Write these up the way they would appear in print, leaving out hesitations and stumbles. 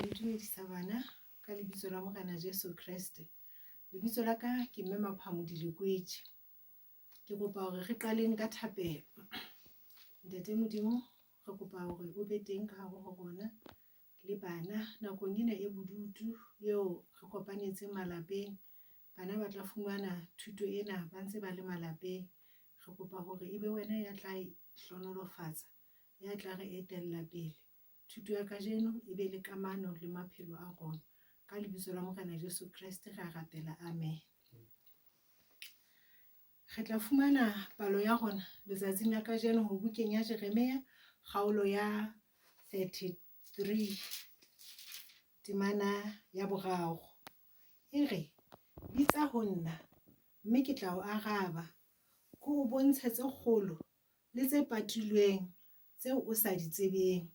le dumedisa bana ka lebitso la Morena Jesu Kreste. Lebitso la ka ke Mme Maphamodi Lekwetše. Ke kopa hore re qaleng ka thapelo. Ntate Modimo, re kopa hore o be teng ka hare ho rona le bana nakong ena e bodutu eo re kopanetseng malapeng. Bana ba tla fumana thuto ena ba ntse ba le malapeng. Re kopa hore e be wena ya tla e hlohonolofatsa, ya tla re etella pele. Thuto ya kajeno e be le kamano le maphelo a rona. Ka lebitso la Morena Jesu Kreste re a rapela, amen. Re tla fumana palo ya rona letsatsing la kajeno ho bukeng ya Jeremia kgaolo ya 33 temana ya boraro. E re, Bitsa ho nna, mme ke tla o araba, ke o bontshe tse kgolo le tse patilweng tseo o sa di tsebeng.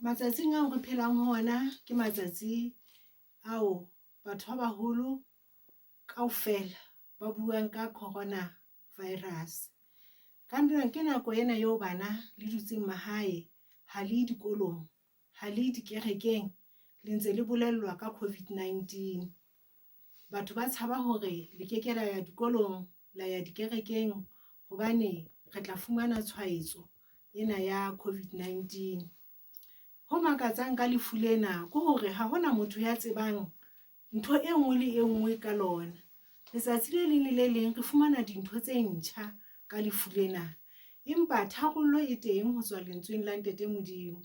Matsatsing ao re phelang ho ona ke matsatsi ao batho ba baholo kaofela ba buang ka corona virus. Ka ke nako ena eo bana le dutseng mahae, ha le ye dikolong, ha le ye dikerekeng, le ntse le bolellwa ka COVID-19. Batho ba tshaba hore le ke ke la ya dikolong, la ya dikerekeng hobane re tla fumana tshwaetso ena ya COVID-19. Ho makatsang ka lefu lena ke hore ha hona motho ya tsebang ntho e nngwe le e nngwe ka lona. Letsatsi le leng le le leng re fumana dintho tse ntjha ka lefu lena. Empa tharollo e teng ho tswa lentsweng la Ntate Modimo.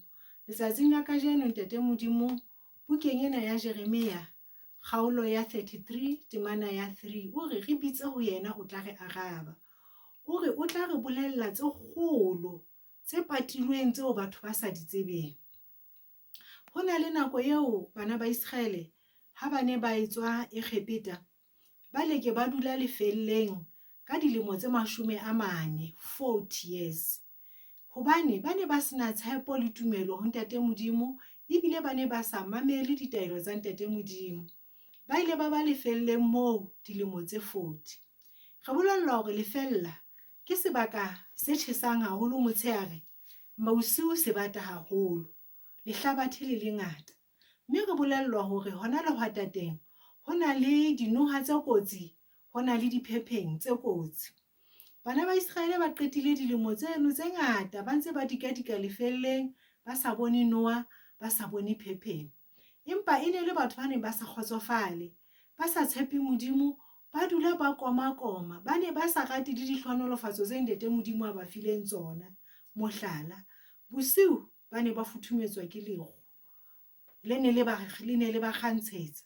Letsatsing la kajeno Ntate Modimo bukeng ena ya Jeremia kgaolo ya 33 temana ya 3 o re re bitse ho yena o tla re araba. O re o tla re bolella tse kgolo tse patilweng tseo batho ba sa di tsebeng. Ho na le nako eo bana ba Iseraele ha ba ne ba etswa Egepeta, ba leke ba dula lefeelleng ka dilemo tse 40, 40 years. Hobane ba ne ba sena tshepo le tumelo ho Ntate Modimo ebile ba ne ba sa mamele ditaelo tsa Ntate Modimo. Ba ile ba ba lefeelleng moo dilemo tse 40. Re bolellwa hore lefeella ke sebaka se tjhesang haholo motshehare, bosiu se bata haholo, lehlabathe le lengata. Mme re bolellwa hore hona lehwatateng ho na le dinoha tse kotsi, ho na le diphepheng tse kotsi. Bana ba Iseraele ba qetile dilemo tseno tse ngata ba ntse ba dikadika lefeelleng, ba sa bone noha, ba sa bone phepheng. Empa e ne le batho ba neng ba sa kgotsofale, ba sa tshepe Modimo, ba dula ba komakoma, ba ne ba sa rate le dihlohonolofatso tse Ntate Modimo a ba fileng tsona. Mohlala, bosiu ba ne ba futhumetswa ke leru, le ne le ba, le ne le ba kgantshetsa.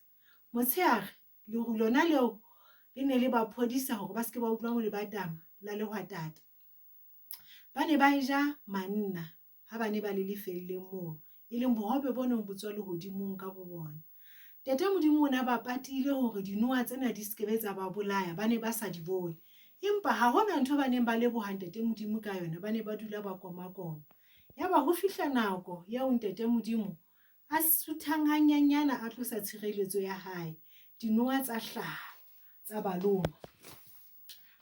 Motshehare, leru lona leo le ne le ba phodisa hore ba se ke ba utlwa lebatama la lehwatata. Ba ne ba e ja manna ha ba ne ba le lefeelleng moo, e leng bohobe bo neng bo tswa lehodimong ka bo bona. Ntate Modimo o ne a ba patile hore dinoha tsena di se ke be tsa ba bolaya, ba ne ba sa di bone. Empa ha hona ntho ba neng ba leboha Ntate Modimo ka yona, ba ne ba dula ba komakoma. Yaba ho fihla nako eo Ntate Modimo a suthang hanyanyana a tlosa tshireletso ya hae, dinoha tsa hlaha tsa ba loma.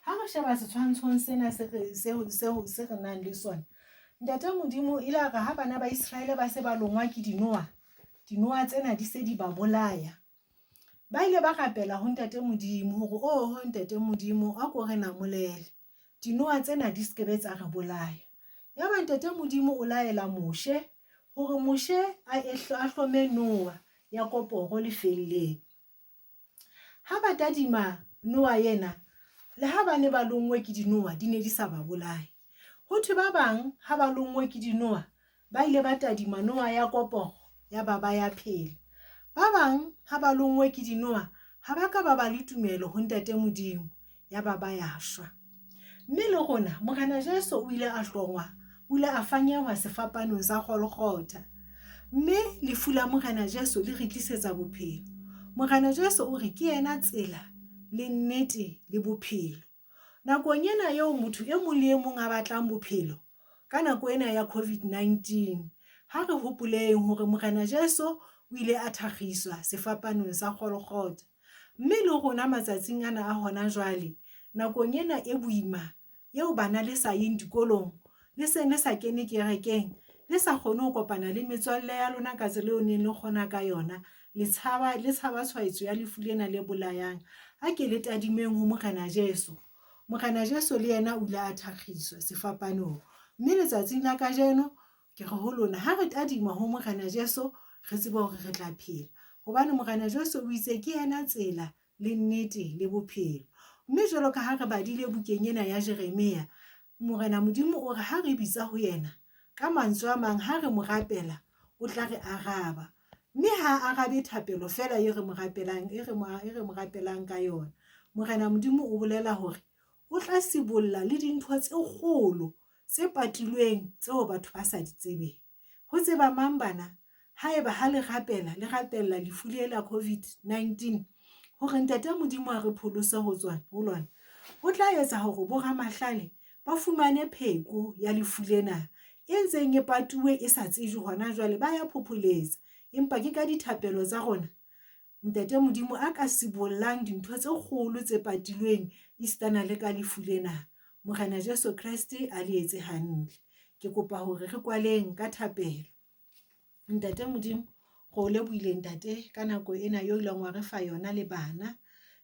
Ha re sheba setshwantshong sena se re se se se re nang le sona, Ntate Modimo ile a re ha bana ba Iseraele ba se ba longwa ke dinoha, dinoha tsena di se di ba bolaya. Ba ile ba rapela ho Ntate Modimo hore oho Ntate Modimo a ko re namolele. Dinoha tsena di se ke be tsa re bolaya. Yaba Ntate Modimo o laela Moshe hore Moshe a a hlome noha ya koporo lefeelleng. Ha ba tadima noa ena, le ha ba ne ba lonngwe ke dinoa, di ne di sa ba bolaye. Ho thwe ba bang ha ba lonngwe ke dinoa, ba ile ba tadima noa ya koporo, ya ba ba ya phela. Ba bang ha ba lonngwe ke dinoa, ha ba ka ba ba le tumelo ho Ntate Modimo, ya ba ba ya shwa. Mme le rona, Morena Jesu o ile a hlongwa, o ile a fanyehwa sefapanong sa Golgotha. Mme lefu la Morena Jesu le re tlisetsa bophelo. Morena Jesu o re ke yena tsela le nnete le bophelo. Nakong ena eo motho e mong le e mong a batlang bophelo, ka nako ena ya COVID-19, ha re hopoleng hore Morena Jesu o ile a thakgiswa sefapanong sa Golgotha. Mme le rona matsatsing ana a hona jwale, nakong ena e boima eo bana le sa yeng dikolong, le seng le sa kene kerekeng, Le sa kgone ho kopana le metswalle ya lona ka tsela eo neng le kgona ka yona. Le tshaba le tshaba tshwaetso ya lefu lena le bolayang. A ke le tadimeng ho Morena Jesu. Morena Jesu le yena o ile a thakgiswa sefapanong. Mme letsatsing la kajeno ke re ho lona, ha re tadima ho Morena Jesu, re tsebe hore re tla phela. Hobane Morena Jesu o itse ke yena tsela le nnete le bophelo. Mme jwalo ka ha re badile bukeng ena ya Jeremia, Morena Modimo o re ha re bitsa ho yena, ka mantswe a mang ha re mo rapela, o tla re araba. Mme ha a arabe thapelo feela e re mo rapelang, e re mo, e re mo rapelang ka yona. Morena Modimo o bolela hore o tla sibolla le dintho tse kgolo tse patilweng tseo batho ba sa di tsebeng. Ho tseba mang bana? Haeba ha le rapela, le rapella lefu le la COVID-19, hore Ntate Modimo a re pholose ho tswa ho lona, o tla etsa hore boramahlale ba fumane pheko ya lefu lena e ntseng e patuwe e sa tsejwe hona jwale, ba ya phopholetsa. Empa ke ka dithapelo tsa rona Ntate Modimo a ka sibollang dintho tse kgolo tse patilweng esitana le ka lefu lena. Morena Jesu Kreste a le etse hantle. Ke kopa hore re kwaleng ka thapelo. Ntate Modimo, re o lebohile Ntate ka nako ena eo ileng wa re fa yona le bana.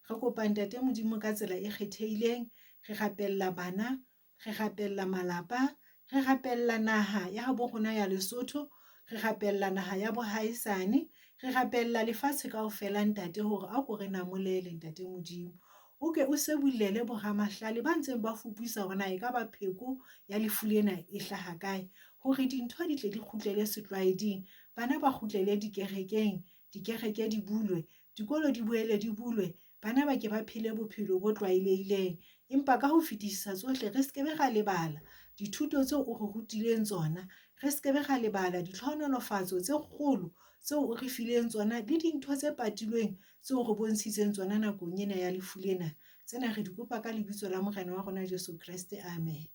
Re kopa Ntate Modimo ka tsela e kgethehileng, re rapella bana, re rapella malapa, re rapella naha ya habo rona ya Lesotho, re rapella naha ya bohaisane, re rapella lefatshe kaofela Ntate hore a ko re namolele Ntate Modimo. O ke o sebullele boramahlale ba ntseng ba fupisa hore na ekaba pheko ya lefu lena e hlaha kae, hore dintho di tle di kgutlele setlwaeding, bana ba kgutlele dikerekeng, dikereke di bulwe, dikolo di boele di bulwe, bana ba ke ba phele bophelo bo tlwaelehileng. Empa ka ho fetisisa tsohle, re se ke be ra lebala dithuto tseo o re rutileng tsona, re se ke be ra lebala ditlhohonolofatso tse kgolo tseo o re fileng tsona le dintho tse patilweng tseo o re bontshitseng tsona nakong ena ya lefu lena. Tsena re di kopa ka lebitso la Morena wa rona Jesu Kreste. Amen.